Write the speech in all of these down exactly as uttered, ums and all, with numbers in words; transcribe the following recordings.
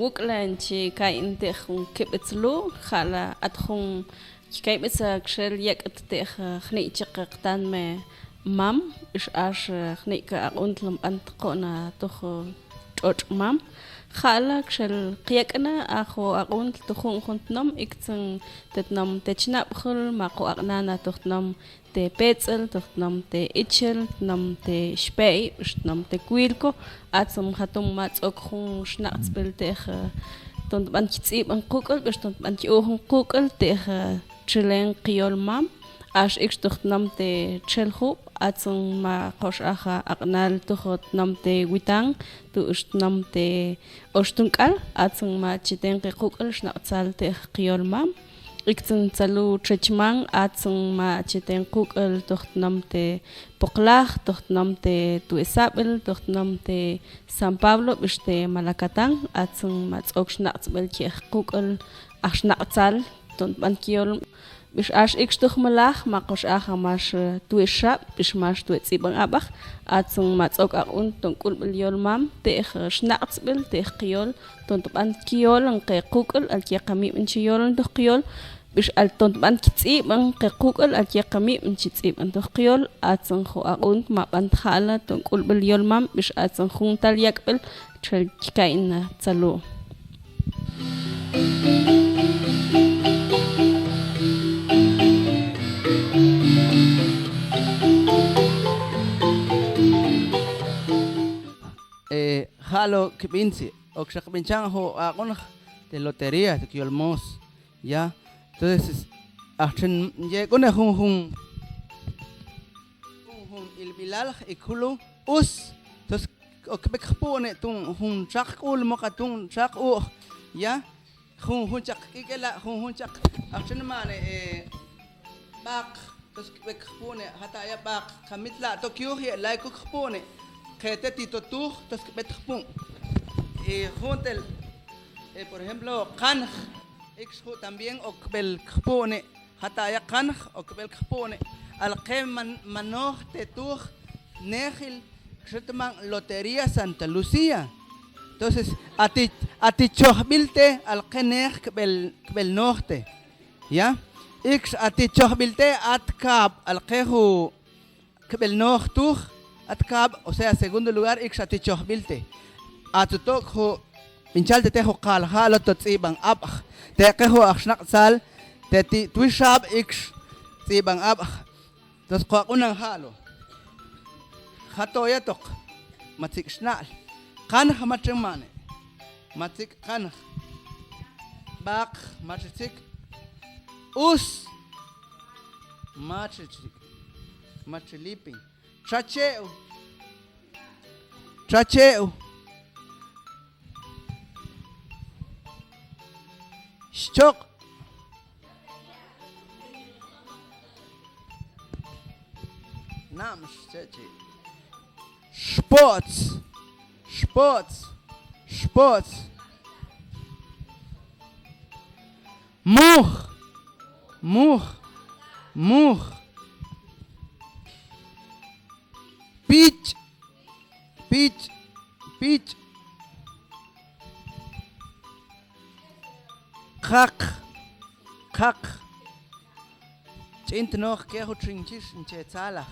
K'uk'l nchikayn te'j jun kib'its lu', ja' la at jun chikayb'its kxel yek'it te'j jni' chi q'eqtan me mam, ix ax jni' ka aq'untl nb'an tq'o'na tuj tx'otx' mam. Ja' la kxel qyek'na a ju aq'untl tuj jun jun tnom, iktzin te tnom te Chnab'jul, ma q'oq'nana tuj tnom te Petz'el, tuj tnom te Ichel, tnom te Xpey, ix tnom te Cuilco, atzin jatun ma tz'ok jun xnaq'tzb'il te'j, eh, ton tb'an chi tz'ib'an quk'ul, ix ton tb'an chi u'ujan quk'ul te'j, eh, txilen qyol mam, ax ikx tuj tnom te Txeljub', atzin ma qox aj aq'nal tuj tnom te Witan, tu' ix tnom te Oxtunk'al, atzin ma chiten qe quk'ul xnaq'tzal te'j qyol mam. Iktzin tzalu Txechman, atzin ma chiten quk'ul tuj tnom te Poqlaj, tuj tnom te Tuesab'il, tuj tnom te San Pablo, b'ix te Malacatán, atzin ma tz'ok xnaq'tzb'il chi quk'ul aj xnaq'tzal ton tb'an kiyol. B'ix ax ikx tuj Melaj, ma qox aj a max, eh, Tuexab', b'ix max Tuetz'ib'an Ab'aj, atzin ma tz'ok aq'untl ton k'ulb'il yol mam te'j, eh, xnaq'tzb'il te'j qyol, ton tb'an kiyol nqe quk'ul, alkyaq a mib'in chi yol tuj qyol, b'ix al ton tb'an chi tz'ib'an qe quk'ul, alkyaq a mib'in chi tz'ib'an tuj qyol, atzin ju aq'untl ma b'ant ja' la ton k'ulb'il yol mam, b'ix atzin jun tal yak'b'il txel chikayn tzalu. Eh, ja'lo kb'intsi, ok xa qb'inchan ju aq'unj te lotería, te kiyol moos, ya. Entonces, aj txin yek'une jun, jun, jun, jun ilb'ilal ik julu, us, entonces, ok kb'ek jpu'ne tu'un jun txaq k'ul, moqa tu'un txaq u'j, ya. Jun, jun chaq k'ik'ela, jun, jun chaq, aj txin mane, eh, b'aq, tos kb'ek jpu'ne, jataya b'aq, kamit la' to kyuj ye lay kuk jpu'ne, kete ti to tuj, tos kb'et jpu'n. Y jun tel, eh, por ejemplo, qanj, ikx ju' también ok kb'el jpu'ne, jataya qanj, ok kb'el jpu'ne, alqe man, ma noj te tuj nejil, kxitman Lotería Santa Lucía. Entonces, a ti, a ti chojb'il te, alqe nej kb'el, kb'el noj te. Ya? Ikx a ti chojb'il te, at kab', alqe ju' kb'el noj tuj, at kab', o sea, segundo lugar, ikx a ti chojb'il te. A tu tok ju' b'inchal te te ju' qal ja'lo to tz'ib'an ab'j. Te qe ju' aj xnaq'tzal, te ti Tuexab' ikx tz'ib'an ab'j. Tos q'oq'unan ja'lo. Jatoya tok. Ma tzik'xna'l. Qanj ma txin mane. Ma tzik'xna'l. B'aq ma txi tzik'xna'l. Us ma txi tzik'xna'l. Ma txi lipin. Txache'u. Txache'u. Xchoq'. Namx chechi. Xpots. Xpots. Xpots. Muj. Muj. Muj. Pich'. Pich', pich'. Qaq, qaq. Ch'in tnoj kejutx nchix nche tzalaj.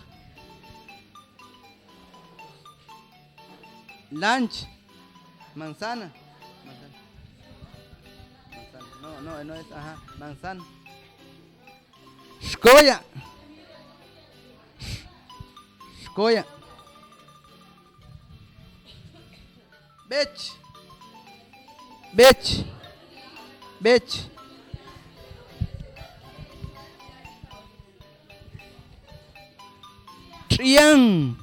Lanch, manzana. Manzana. Manzana. No, no, no es, ajá, manzana. Xkoya'. Xkoya'. B'ech. B'ech. B'ech. Tx'ian.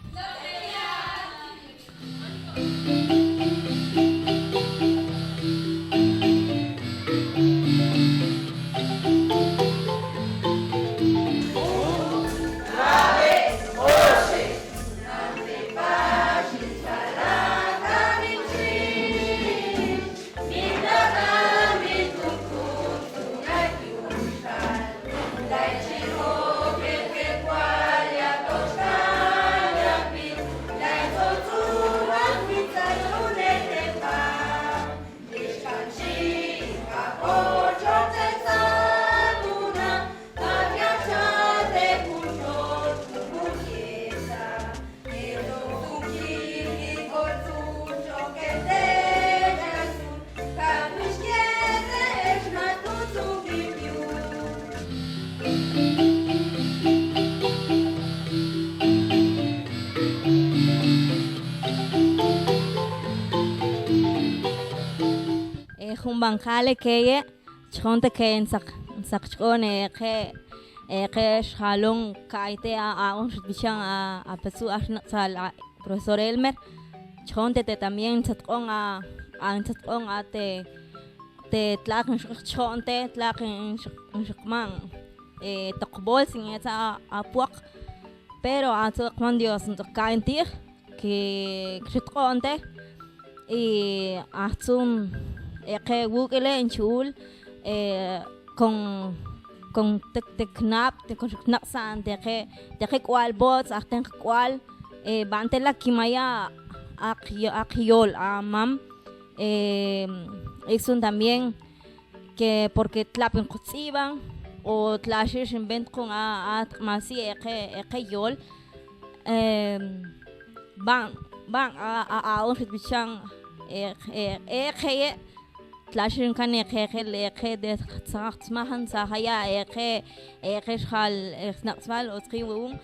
Ban kale keye', ch'jon te keye' nsak, nsak ch'on, eh, ke, eh, ke xjalon ka'ay te a, a, un xitbichan a, a pesu a xnaq'tzal a profesor Elmer. Ch'jon te, te también ntsatq'on a, a ntsatq'on a te, te tlak nxoq ch'jon te, tlak nxoq, nxoq man, eh, tokbols, ngetsa a, a puak. Pero atsu qman Dios ntok ka'ay nti'j, ki, ki xitq'on te. Y atsu, eh, ke wuk'ile nchul, eh, kon, kon te, te knab, te kon xnaq'tzan, te ke, te ke k'ual bots, aj ten k'ual, eh, ban te la kimaya, ak, ak yol a mam, eh, iksun también, ke porque tlapin kuts'iban, o tlaxix inbent kun a, a tq'masi, eh, ke, eh, ke yol, em, ban, ban a, a, a, un xitbichan, eh, eh, eh, keye', tlaxix inkan, eh, ke, ke, eh, ke de tsax, tsmajan, tsaxaya, eh, ke, eh, ke xjal, eh, snaq'tzbal, o tsqiwun.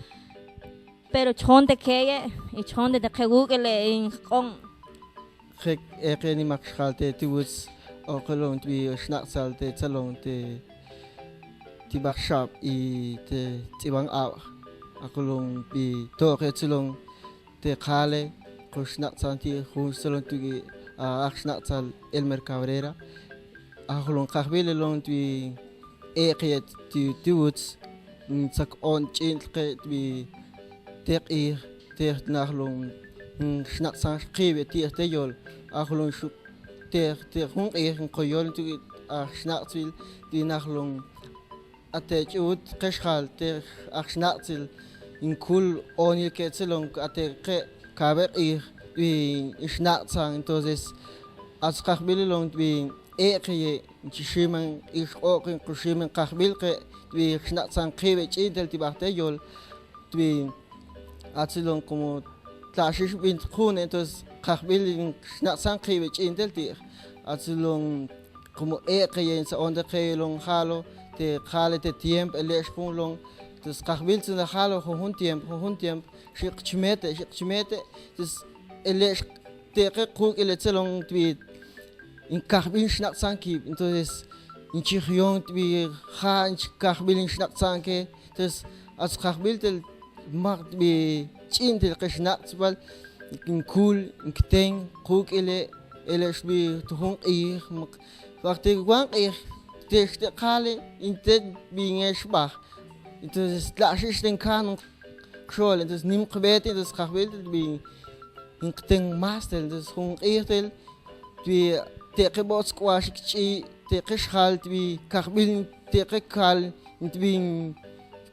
Pero ch'jon te keye', y ch'jon te, te ke wuk'ile inq'on. Jek, eh, ke nimaq xjal te tiwuts, okelon tbi xnaq'tzal te tsalon te, ti bajxab, y te ts'iban ab, akulon tbi toke tsilon, te kale, ko xnaq'tzan ti jun tsilon tbi, a, aj xnaq'tzal Elmer Cabrera. Akulon kajbilelon tbi, eh, keye' ti, tiwuts, mm, tsakon ch'intl ke tbi, te q'ij, te najlon, mm, xnaq'tzan kibe ti, te yol, akulon xu, te, te jun q'ij, nkoyol tbi, a, xnaq'tzbil, tbi najlon, a te ch'ut ke xjal te aj xnaq'tzil, inkul onil ke tsilon, a te ke kabe q'ij, tbi, ixnaq'tzan. Entonces, atsu kajbilelon tbi, eh, keye', nchi ximen, ixq'oq, inkuximen kajbil ke, tbi, xnaq'tzan kibe ch'intel ti bajt te yol, tbi, atsilon como tlaxix bin jun, entonces kajbil xnaq'tzan kibe ch'intel ti, atsilon como eh, keye' ntsa'on te keye' lon jalo, te kale te tiempo, el ex jun lon, entonces kajbil tsil jalo, jun, jun tiempo, jun, jun tiempo, xi qchmete, xi qchmete, entonces el ex te ke quk'ile tsilon tbi, inkajbil xnaq'tzan kib, entonces, inchi jion tbi, ja', inchi kajbil inxnaq'tzan ke, entonces, atsu kajbil tel, maq tbi, ch'intel ke xnaq'tzbal, inkul, inkteng, quk'ile, el ex tbi, to jun q'ij, maq, bajt te wan q'ij, te, te kale, inte tbi ngex baj. Entonces, tlaxix ten kan, xol, entonces, nim qbete, entonces, kajbil tel tbi, inkteng mas tel, entonces, jun q'ij tel, tbi, te ke bots k'uax ik ch'i, te ke xjal tbi, kajbil, te ke kal, tbi,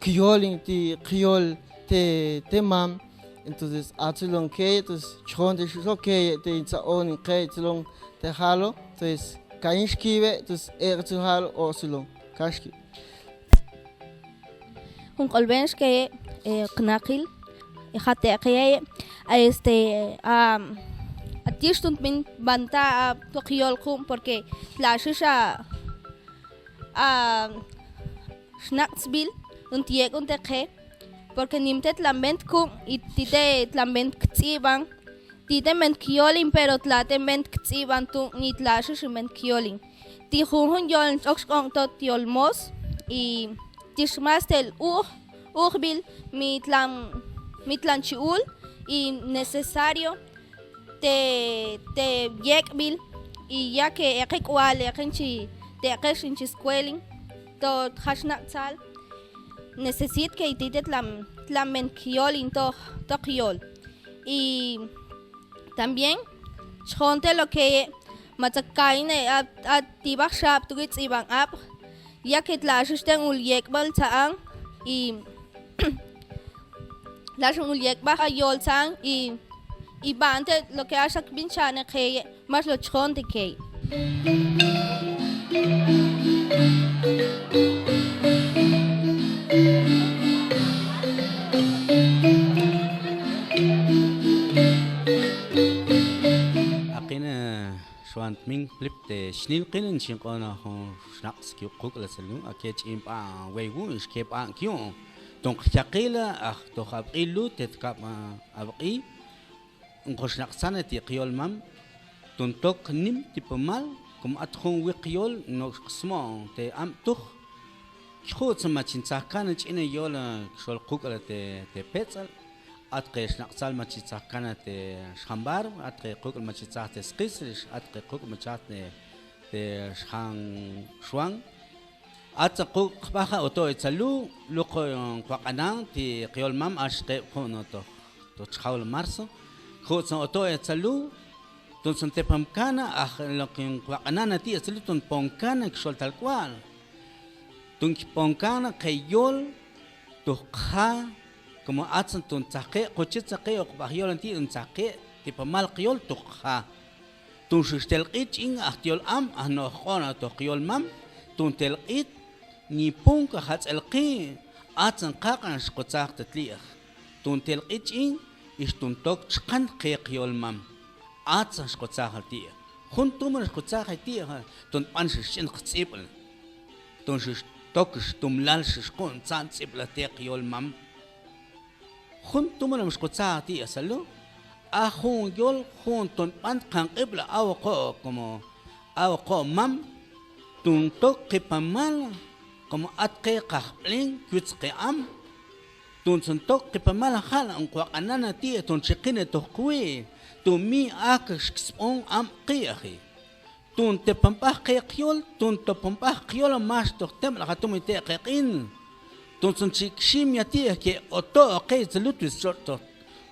kiyol, ti kiyol, te, te mam. Entonces, atsilon keye', entonces, ch'jon te xo keye', te intsa'on, ke tsilon, te jalo, entonces, kain xkibe, entonces, eh, tsil jalo, o tsilon, kaxki. Jun q'olben xkeye', eh, qnaqil, eh, ja' te' keye', eh, este, a, a tix tun tbin banta, a, to qyol q'uum, porque tlaxix a, a, xnaq'tzbil, un tyek'un te qe, porque nim te tlamben tq'uum, y ti te tlamben kts'iban, ti te ment kiyolin, pero tla te ment kts'iban tuun, y tlaxix ment kiyolin. Ti junjun yol nch'ok xk'onk'to ti yol mos, y tix mas tel uj, ujbil, mi tlan, mi tlan chi'ul, y necesario te, te yek'bil, y ya que eke k'ual, eke nchi, te eke nchi skuelin, to ja' xnaq'tzal, necesit que ti te tlan, tlan ment kiyolin to, to qyol. Y también, ch'jon te lo que matzak kain, eh, a, a ti bajxab tu ki ts'iban ab, ya que tlaxix ten ul yek'bal tsa'an, y tlaxix ul yek'bal a yol tsa'an, y, y bante lo que axa kbinchane keye', max lo ch'jon te keye'. Aqin, eh, Xuan Tmin Plip, te chnil qin chin q'oon jun xnaq'tz kuk' la tselnun, ake ch'in b'an wey wun, xke b'an kyun. Ton qyaqil, aj toj ab'q'i lu, te tkab, eh, ab'q'i. Nqo xnaq'tzan ti qyol mam, ton tok nim tipumal, Kom at jun wiq yol, nok'x qsmoon te am tuj. Kjuts'in ma chin tzaj kana ch'in yol, eh, kxol quk'l te, te petz'al. Atke xnaq'tzal ma chin tzaj kana te xjan barba, atke quk'l ma chin tzaj te sqisel, atke quk'l ma chin tzaj te, te xjan xwan. Atsan quk'l qb'aj oto etzalu, luq'on qwaq'anan ti' qyol mam, ax qeb' jun oto, to chjawl marzo. Kjuts'in oto etzalu, tuntzun tepam kana, aj lo que qwaq'anan ti' etzalu, tun pon kana kxol tal k'wal. Tun kpon kana qe yol tuj qja, komo atsan tun tzaqe, quchit tzaqe, oqb'aj yol ti' tun tzaqe, tipamal qyol tuj qja. Tun xix telq'it ch'in aj tyol am, aj no'j q'o'na tuj qyol mam, tun telq'it, ni pun ka jatz'el qi', atsan qaq'an xqutzaj ta tli'aj. Tun telq'it ch'in, ix tun tok txqan qe qyol mam. Atsan xqutzaj ti'aj. Jun tuman xqutzaj ti'aj, tun b'an xix ch'in qtz'ib'la. Tun xix tok xtumlal xix q'un tzan tz'ib'la te qyol mam. Jun tuman xqutzaj ti'aj salu. A jun yol, jun tun b'an qan q'ib'la aw oqo, komo aw oqo mam, tun tok qipamal, komo at qe qajb'len, kwitz qe am. Tuntzun tok qipamal jal, nqwaq'anan ti' tun txikin tuj qwi, tun mi akx ksb'on am qi' aji. Tun tepam b'aj qe qyol, tun tepam b'aj qyol max tuj teb'la jatum te qe q'in. Tuntzun chi kxim ya ti' ke oto qe tzalu twitz txotx tuj,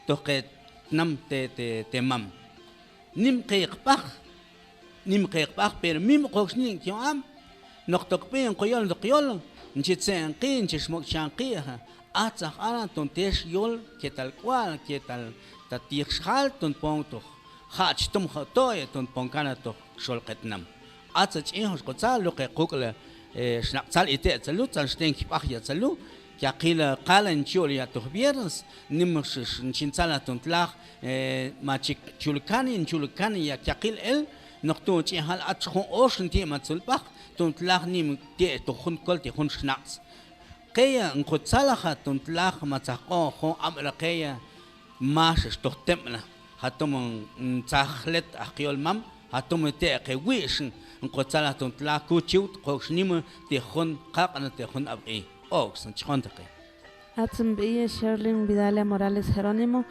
tuj qe tnam te, te, te mam. Nim qe qb'aj, nim qe qb'aj, pero mim qokx nim kyon am. Noq tok b'in qoyol, tok yol, nchi tze'en qi', nchi xmok' xan qi', aja. Atzaj q'ana tun tex yol, ketal k'wal, ketal ta tij xjal, tun pon tuj. Ja' chi tum ja' toy, tun pon kana tuj xol qe tnam. Atza ch'in jun xqutzaj, luq'e quk'l, eh, xnaq'tzal ite' tzalu, tzan xten kib'aj ya tzalu, yaqil, eh, qal nchul ya tuj viernes, nim x-, x-, nchin tzalaj tun tlaj, eh, ma chik chul kani, nchul kani ya yaqil el, noq tun ch'in jal at jun ox nti' ma tzul b'aj, tun tlaj nim te' tuj jun kol ti' jun xnaq'tz. Qeya nqutzalaja tun tlaj ma tzaj q'o'on jun ab'la qeya, max xtuj teb'la, jatum ntzaj jlet aj qyol mam, jatum te' qe wi'x, nqutzalaj tun tlaj kuchiw, qokx nim ti' jun qaq'na ti' jun ab'q'i. Okx, chjon taqe. Atzun b'iye Sherlyn Vidalia Morales Jerónimo,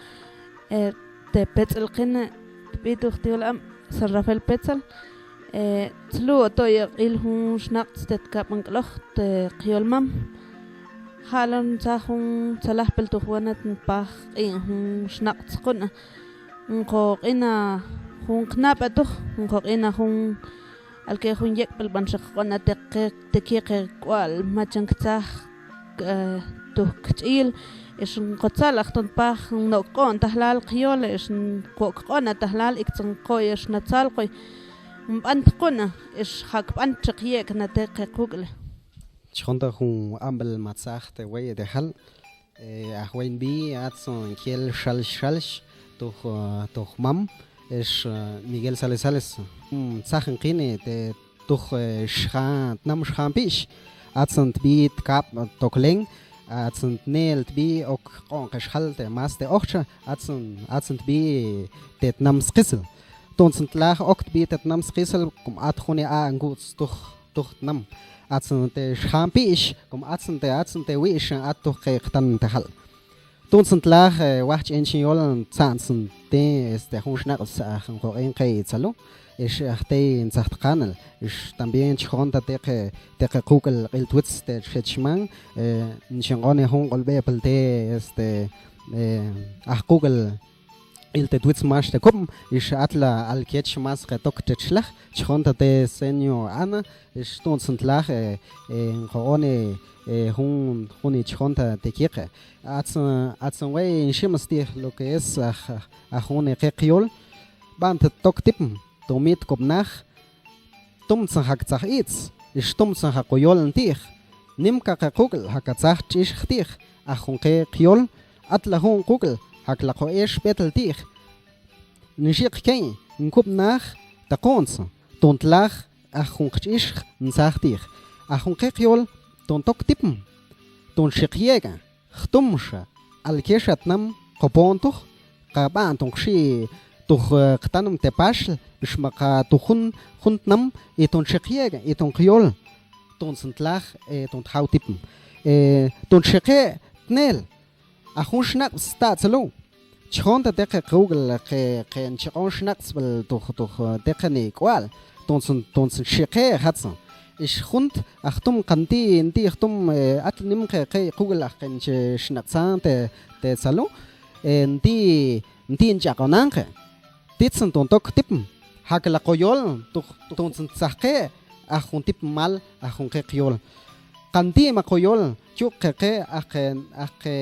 eh, te Petz'el Qine, tb'i tuj tyol am San Rafael Petzal, eh, tzlu oto' yaq'il jun xnaq'tz te tkab' nk'loj te qyol mam. Ja'lon tzaj jun tzalajb'al tuj wanat npaj q'in jun xnaq'tz q'una. Nqo q'ina jun qnab'a tuj, nqo q'ina jun alke jun yek'b'al b'an xeq q'ona te qe, te kiqe k'wal machan ktzaj, eh, tuj kch'iyil, ex nqo tzalaj ton paj, nok' q'o'on ta jlal qyol, ex nqo' kq'o'na ta jlal, iktz nqo' ex natzal qoy nb'an tq'una, ex ja' kb'an txeq yek'na te qe quk'le. Chjon ta jun amb'al matzaj te wey te jal, eh, aj wey nb'i, atzun kiel Xalx Xalx, tuj, eh, tuj mam, ex, eh, Miguel Sales Sales. Mm, tzaj nq'in, eh, te tuj, eh, xjan, tnam Xjan Pi'x, atzun tb'i tkab' Toklen, atzun tneel tb'i ok q'o'on qe xjal te mas te ojtxa, atzun, atzun tb'i te tnam Sqisel. Tu'untzun tlaj ok tb'i te tnam Sqisel, kom at june' a' nku'ts tuj, tuj tnam. Atzun te Xjan Pi'x, kom atzun te, atzun te wi'x, at tuj qe qtanm te jal. Tu'untzun tlaj, eh, waj ch'en chin yol, tzan tzun te, este, jun xnaq'tz aj nqo q'in qe itzalu, ex aj tey ntzaj tqanal, ex también chjon ta te qe, te qe quk'l q'il twitz te txetxman, eh, nchin q'one jun q'olb'eb'al te, este, eh, aj quk'l q'il te twitz max te kub', ex atla alkech mas qe tok te txlaj, chjon ta te seño Ana, ex tu'untzun tlaj, eh, eh, nqo q'one, eh, jun, jun chjon ta te kiqe. Atzun, atzun wey nximes ti'j lo que es aj, aj june' qe qyol, b'an ta tok tipm, to mi tkubnaj, tumtzun ja' ktzaj i'tz, ex tumtzun ja' ko yolon ti'j. Nimka qe quk'l ja' ka tzaj tx'ixj ti'j, aj jun qe qyol, atla jun quk'l ja' kla ko e'xb'etel ti'j. Nxi' qkey, nkubnaj, ta qu'untz, ton tlaj, aj jun qtx'ixj, ntzaj ti'j. Aj jun qe qyol, ton tok tipm, ton txeq yek'a, jtumxa, alkexa tnam, qopon tuj, qa b'an ton qxi' tuj, eh, qtanm te paxl, Ix ma ka to jun, jun tnam, i ton txeqye, i ton qyol, ton txen tlaj, e, ton tjaw tipm. E, ton txeqe, tneel, a jun xnaq'bs ta' txelu. Chxon te teq qe quk'l, qe, qe nchek'on xnaq'bsbal tuj, tuj, teq ni k'ual. Ton txen, ton txen txeqe, jatxen. Ix junt, a jtum, ka nti', nti' jtum, e, atl nim qe, qe quk'l, a qe nche xnaq'tsan te, te txelu. E, nti', nti' nch'aq'onan qe. Titxen ton tok tipm, jak'la qoyol, tuj, tuj, ton txen txajqe, a jun tipmal, a jun qe qyol. Ka nti' ma qoyol, chuk' qe qe, a qe, a qe,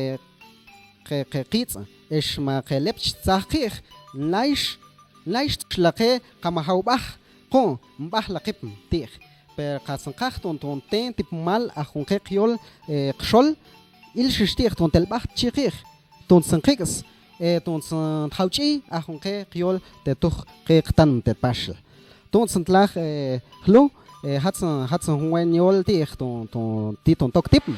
qe, qe qitz', ex ma qe lepch txajqi'j, nlayx, nlayx txlaqe, ka ma jaw b'aj, qu', nb'aj laqipm, ti'j. Pero ka txen qaj ton, ton ten tipmal, a jun qe qyol, e, qxol, ilxix ti'j ton tel b'aj txiqi'j. Ton txen qik's, e, ton txen jaw ch'iy, a jun qe qyol te tuj qe qtan te paxl. Ton txen tlaj, e, jlu, e, jatxen, jatxen jun wen yol ti'j ton, ton, ti' ton tok tipm.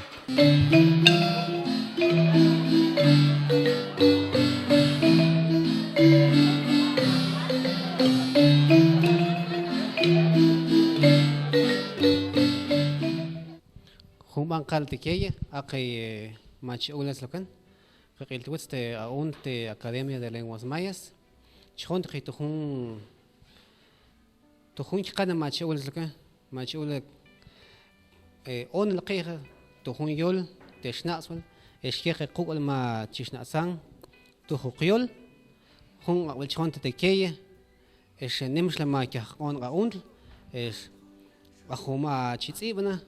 Jun b'an qal te keye, a qe, e, mach owles loken. Qe q'iltwitz te aq'untl te Academia de Lenguas Mayas. Chxon teqi to jun, to jun chi qana mach owles loken, mach owles, e, onel qi'je, to jun yol te xnaq'sbal, ex kej qe quk'al ma chi xnaq'tsan, to jun qyol, jun q'aq'b'il chxon te keye, ex nimxla ma chaj q'oon aq'untl, ex b'ajoma chi tz'ib'ana,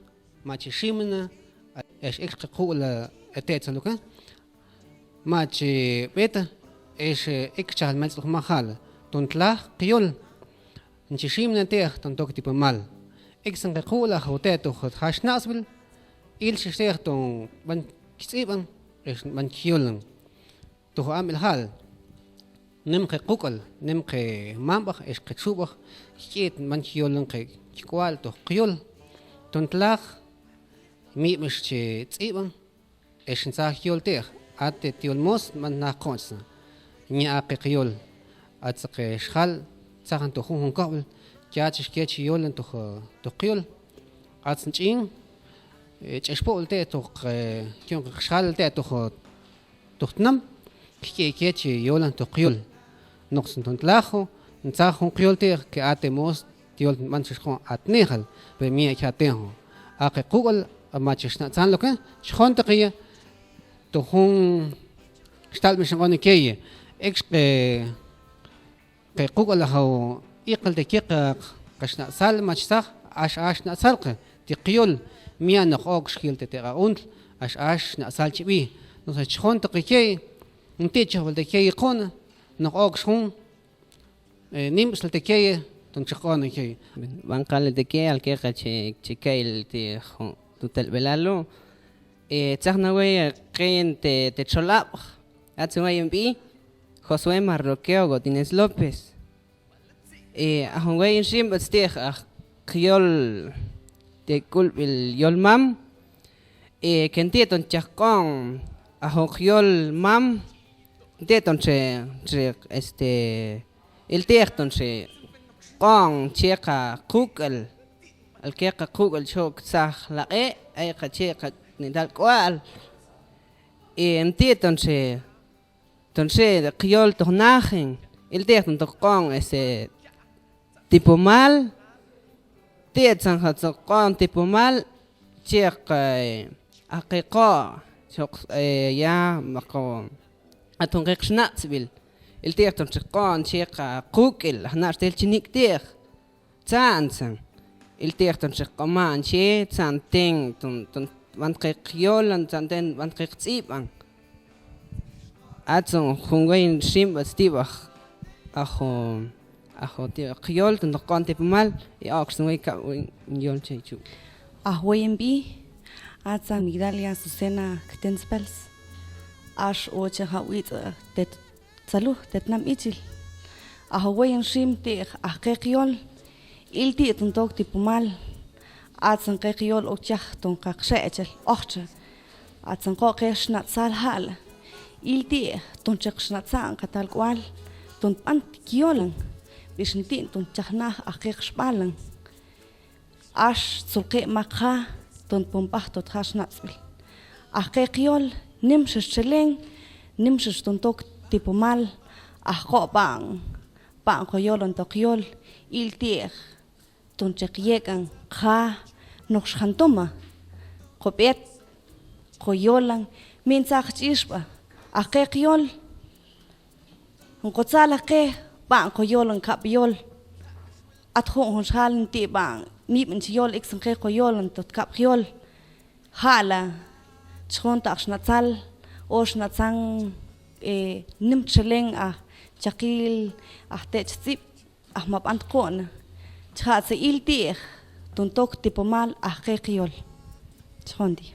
ma chi ximana, ex ikx qe quk'al, e, te' txeluke, ma chi b'eta, ex ikx chajal meltz'lojmajal, ton tlaj qyol, nchi ximana ti'j ton tok tipumal. Ikx txen qe quk'al a jawte' to ja xnaq'sbil, ilxix ti'j ton b'an ktz'ib'an, ex b'an kyolan. Tuj amb'il ja'al, nim qe quk'al, nim qe mamb'aj, ex qe txub'aj, k'it b'an kyolan qe k'ual tuj qyol. Ton tlaj, mib'ex chi tz'ib'an, ex ntzaj yol ti'j, a te yol mos, b'an naj qo'nchsa. Nya a qe qyol, a tx'eq xjal, tzajan tuj jun jun kojb'il, chach xkech yolan tuj, tuj qyol. A tx'eq ch'in, e, ch'expob'il te' tuj, e, ch'in qe xjal te' tuj, tuj tnam, k'ike chi yolan tuj qyol. Noqtz ton tlaj, ntzaj jun qyol ti'j ke a te mos, yol b'an chi xq'oon a tnejal, pero mi a chatenjo. A qe quk'al, a ma chi xnaq'tsan loke, chxon teqiye, tuj jun xtalb'ix nq'on keye. Ekx qe qe quk'al a jaw iqal te kek, e, qe xnaq'sal, mach tzaj, ax, ax xnaq'sal qe, ti qyol, mi a noq okx kil te, te aq'untl, ax, ax xnaq'sal chib'i. Entonces, chxon teqi key, nti' chojb'al te key q'oon, noq okx jun, e, nimsb'al te key, ton chi q'oon key. B'an qal te key, alkeqa chi, chi key ti jun, tu telb'elalu, e, tzajna wey, e, q'in te, te txolab'j, a tzun wey en b'i, Josué Mardoqueo Godínez López. E, a jun wey nximb'al ti'j a qyol te k'ulb'il yol mam. E, ken ti' ton chaj q'oon a jun qyol mam. Ti' ton chi, chi, este, il ti'j ton chi q'oon chi qa quk'al. Alkeqa quk'al chok tzaj laq'e', ay qa chi qa nital k'ual. E, ti' ton chi Ton xe qyol toj najen, il ti'j ton toj q'oon, este, tipumal, ti' tzan ja toj q'oon tipumal, chiq, e, aqiqo', xoq, e, ya, maqo, aton qeq xnaq'tzbil, il ti'j ton toj q'oon, chiq, a, quk'il, a, nax tel chinik' ti'j. Tzan, tzan. Il ti'j ton txeq q'oman chi, tzan ten, ton, ton, b'an qeq yolan, tzan ten, b'an qeq tz'ib'an. Atzon jun wey nximb'al stib'aj, ajo, ajo ti' qyol, ton toj q'oon tipumal, i okx ton wey kab' wey yol che chu. Aj wey nb'i, atzan Migdalia Azucena Ktenzpals. Ax o che ja witz' tet Tzaluj te tnam Ichil. Aj owey nxim ti'j aj qeq yol, il ti' ton tok tipumal, atzan qeq yol ok chaj ton qeq xe'chel ojtxa, atzan qo' qeq xnaq'tzal ja'la, il ti' ton cheq xnaq'tza'n qa tal k'ual, ton b'ant kyolan, Bix nti' ton chajnaj aj qe qxbalan. Ax tzulqe' mak ja ton pon b'aj totxa xnatz'bil. Aj qe qyol nimxa xchelen, nimxa ton tok tipumal, aj qo' b'a'n, b'a'n ko yolan to qyol, ilti'ex ton cheq yek'an qja noqx jan toma, qub'et, qoyolan, mi'n tzaj ch'ixb'a, aj qe qyol, jun qotzalaj qe, b'a'n qoyolan kab' yol. At jun jun xjal nti' b'a'n mib'in chi yol iktzan qe qoyolan tot kab' yol. Ja' la, chjon ta' xnatzal, o xnatzan, eh, nim txelen aj chakil, aj techtz'ib', aj mab'an tqo'na. Chi ja' tza ilti'ex ton tok tipumal aj qe qyol. Chjon ti'.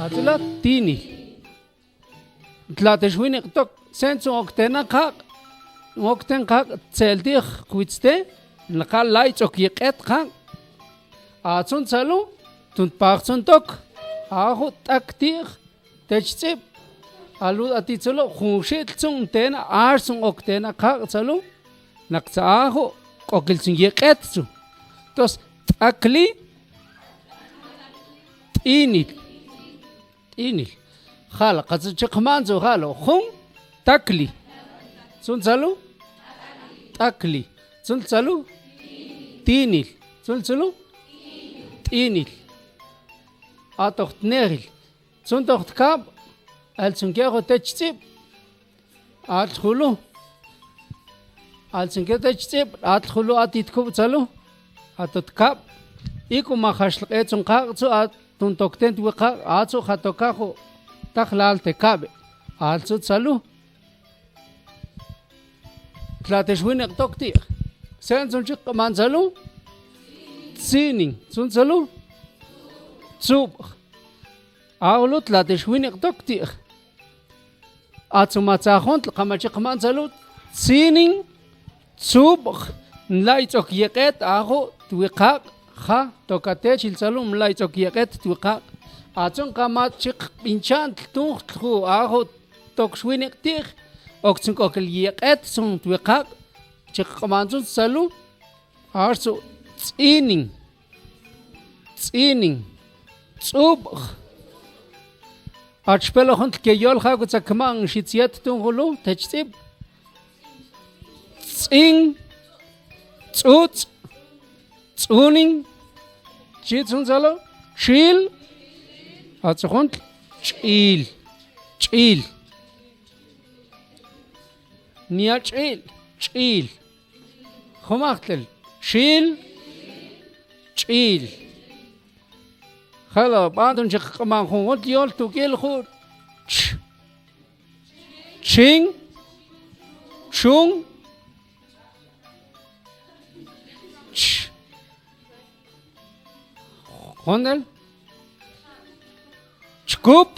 Atzula tinil. Tla tex winik tok, sen tzun ok tena qaq', ok ten qaq' tse'el ti' qwitz te, naqal lay ch'ok yiq'et qaq'. Atzun tzalu, tun tpajtzun tok, aju t'ak ti' techtz'ib'. Alu ati tzalu, jun xitl tzun tena, ax tzun ok tena qaq' tzalu, naq tza aju, k'okil tzun yiq'et tzun. Tos, t'akli, t'inil. T'inil. Jala, katzu chi qman tzu jala. Jun, takli. Tzun tzalu? T'akli. Tzun tzalu? T'inil. Tzun tzalu? T'inil. A toq tnejil. Tzun toq tkab, al tzun kejut techtz'ib. Atl julu. Al tzun kejut techtz'ib, atl julu a ti tkub tzalu. A to tkab. Iku ma jaxlaq e tzun qaq' tzu a tun tokten twi qaq', a tzu ja tokaju. Tajlal te kabe. Al tzu tzalu. Tla tex winik tok ti'. Sen tzun chi q'aman tzalu. Tzinin. Tzun tzalu. Tzub. A julu tla tex winik tok ti'. Atzu ma tzajontl, kama chi q'aman tzalu, tzinin, tzub'j, nlay ch'ok yiq'et, aju, twi qaq', ja, tokate, chil tzalu, nlay ch'ok yiq'et, twi qaq'. Atzun kama chi qb'inchantl, tunjtl, ju, aju, tokx winik ti', ok tzun k'okil yiq'et, tzun twi qaq', chi q'aman tzun tzalu, Artzu, tz'inin, tz'inin, tz'ub'j. Ach xpelo juntl ke yol ja' kutza kma'n xi tzyet tun julu, techtz'ib. Tz'in, tz'utz', tz'unin, chi tzun tzalu, chil, atzu juntl, ch'il, ch'il. Nia ch'il, ch'il. Jumajtlel, chil, ch'il. Jala, b'antun chi q'aman jun juntl yol tuk'il ju, ch, chin, chun, ch. Juntl, chkup.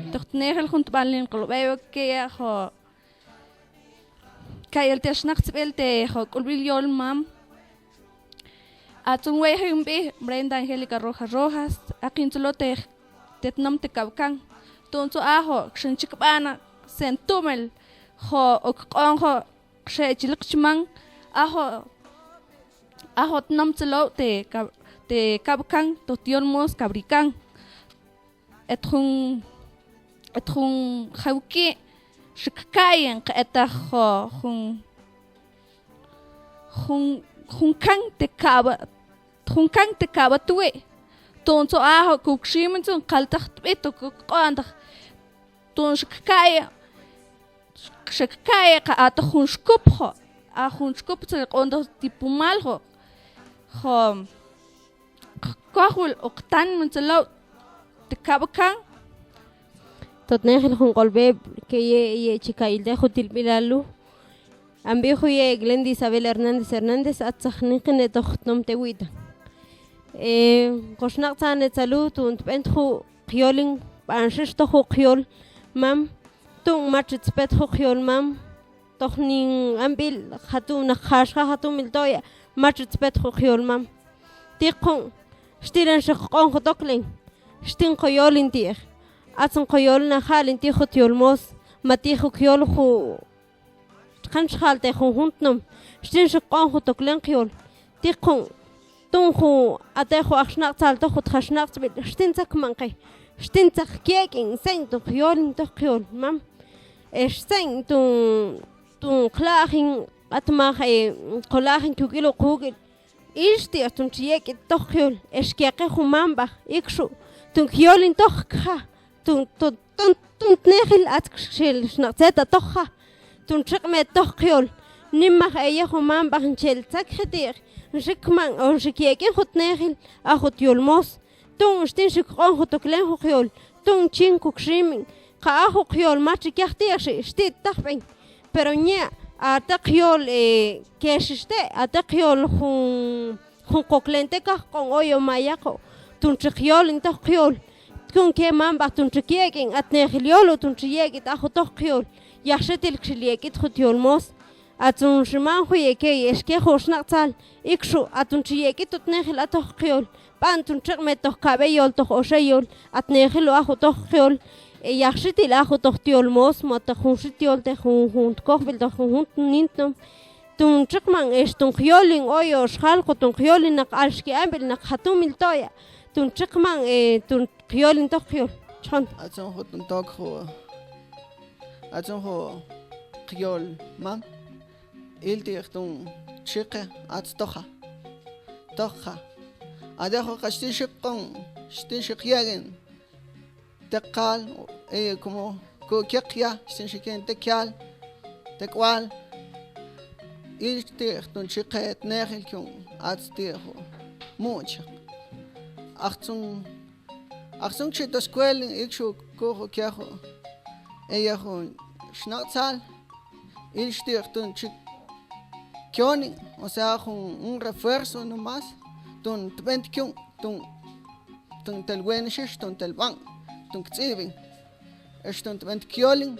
Toq tnejel jun tb'anil q'olb'ey, ok, ke ya' jo' ka'yel te xnaqtzb'il te jo' k'ulb'il yol mam. Atzun weye' jun nb'i Brenda Angélica Rojas Rojas, aqin txolo te, te tnom te Kab'kan. Tu'un txo a jo' xan chikb'ana sen tu'mel jo' ok q'oon jo' xe' chilaq chman, a jo', a jo' tnom txolo te Kab-, te Kab'kan, to tyol mos Kabrikan. Et jun, et jun jawki' xi ka'yen, q'etaq jo' jun, jun, jun kan te ka'ba, jun kan te ka'ba twi'. Tu'un txo a jo' kuk ximen tzun kaltaq tb'i to kuk q'o'antaq. Tu'un xi ka'yen, xi ka'yen qa ataq jun xkup jo'. A jun xkup txel q'o'antaq ti pumal jo'. Jo'. Kojwil, ok tan mintxelow te Kab'kan. To tnejel jun q'olb'ey ke ye', ye' chi ka'yil te jutilb'ilal lu. Amb'i ju ye' Glenda Isabel Hernández Hernández, atzaj niqine toq tnom te Wi'tan. E, qoxnaqtzane txalu tu'un tb'ent ju qyolin b'anxe toj ju qyol mam, tu'n matxi tspet ju qyol mam, toj nin amb'il, jatun naq jaxja, jatumil toya, matxi tspet ju qyol mam. Ti' jun, xtilan xi jq'on ju toklen, xtin ko yolin ti', atzin ko yolin a ja'lin ti' jut yol mos, ma ti' ju kyol ju txjan xjal te junjun tnom, xtin xi jq'on ju toklen qyol. Ti' jun, tu'n ju, a te' ju aj xnaq'tzal toj jut ja xnaq'tzb'il, xtin tzak jmanqe, xtin tzak jyek'in señ tu'n qyolin toj qyol mam. Ex señ tu'n, tu'n qla'jin, atmaj, e, qolajin kuk'il o quk'il. Ilxti' tu'n chi yek'it toj qyol, ex kyaqe ju mamb'aj, ikxu', tu'n kyolin toj kja, tu'n, tu'n, tu'n, tu'n tnejil, atx kxel xnaq'tzet a toj ja, tu'n txiq'met toj qyol, nimaj eya ju mamb'aj nchel tzakji ti', nxi kman, o nxi kyek'in ju tnejil, a jut yol mos, tu'n xtin xi jq'on ju toklen ju qyol, tu'n chin kuk ximin, qa a ju qyol matxi kyaj ti' xi, xti' tajb'en. Pero ñe, a te' qyol, e, kexi xte', a te' qyol jun, jun qoklen te' kaj jq'on oy o ma yaqo, tu'n chi jyolin toj qyol, tu'n ke mamb'aj tu'n chi yek'in, a tnejil yolu tu'n chi yek'it a ju toj qyol, yaxetil kxil yek'it jut yol mos. Atzun ximan juye keye, ex ke ju xnaq'tzal, ikxu', a tu'n chi yek'it toj tnejil a toj qyol, b'an tu'n txiq'met toj kab'e yol, toj oxe yol, a tnejil a ju toj qyol, e, yaxetil a ju toj yol mos, ma toj junxit yol te junjun kojb'il, toj junjun nin tnom, tu'n txiq'man, ex tu'n qyolin oy o xjalqu, tu'n qyolin naq alxki amb'il, naq jatumil toya, tu'n txiq'man, e, tu'n qyolin toj qyol. Chon. Atzun ju tu'n tok ju, atzun ju qyol mam, il ti' tu'n txiqe, atz toja, toja. A te' ju qa xtin xi jq'on, xtin xi jyek'in te' kal, e, komo kuk yaq ya, xtin xi ken te' kal, te' k'ual, ilxti' tu'n txiqe tnejil, kiun atz ti' ju mu'chaq. Atzun, atzun chi to escuela, ikxu' kuk yaq, eya ju xnaq'tzal, ilxti' tu'n chi kyonin, o sea, jun, un refuerzo no mas, tu'n tb'ent kiun, tu'n, tu'n tel wenixix, tu'n tel b'an, tu'n kts'ib'in, ex tu'n tb'ent kyolin,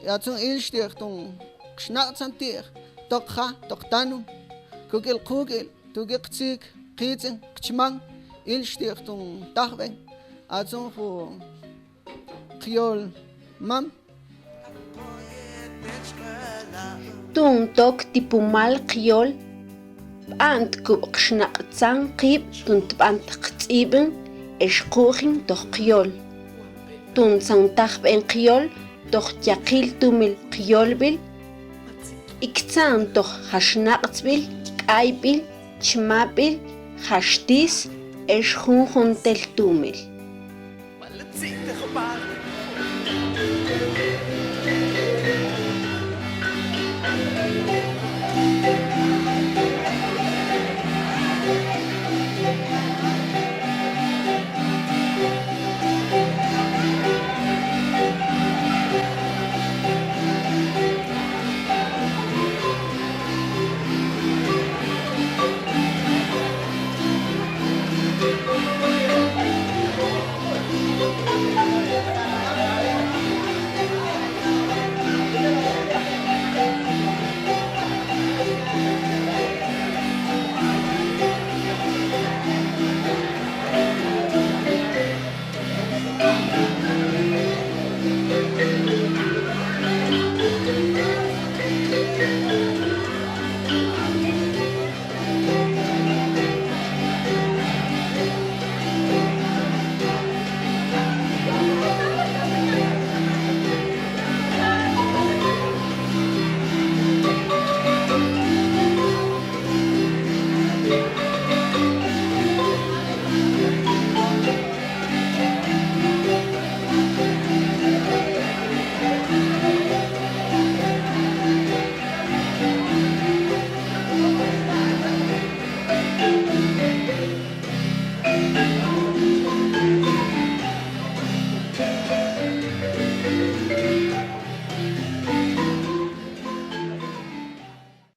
atzun ilxti' tu'n xnaq'tzan ti', tok ja, tok tanum, kuk'il quk'il, tuk'il qtzik, qits'in, qchman, ilxti' tu'n tajb'en, atzun ju qyol mam. Tu'n tok tipumal qyol, b'ant kub' qxnaq'tzan qib' tu'n tb'ant qts'ib'in ex qujin toj qyol. Tu'ntzan tajb'en qyol toj yaqil tumil qyolb'il, iktza'n toj ja xnaq'tzb'il, k'ayb'il, chmab'il, ja xtis ex junjun tel tumil.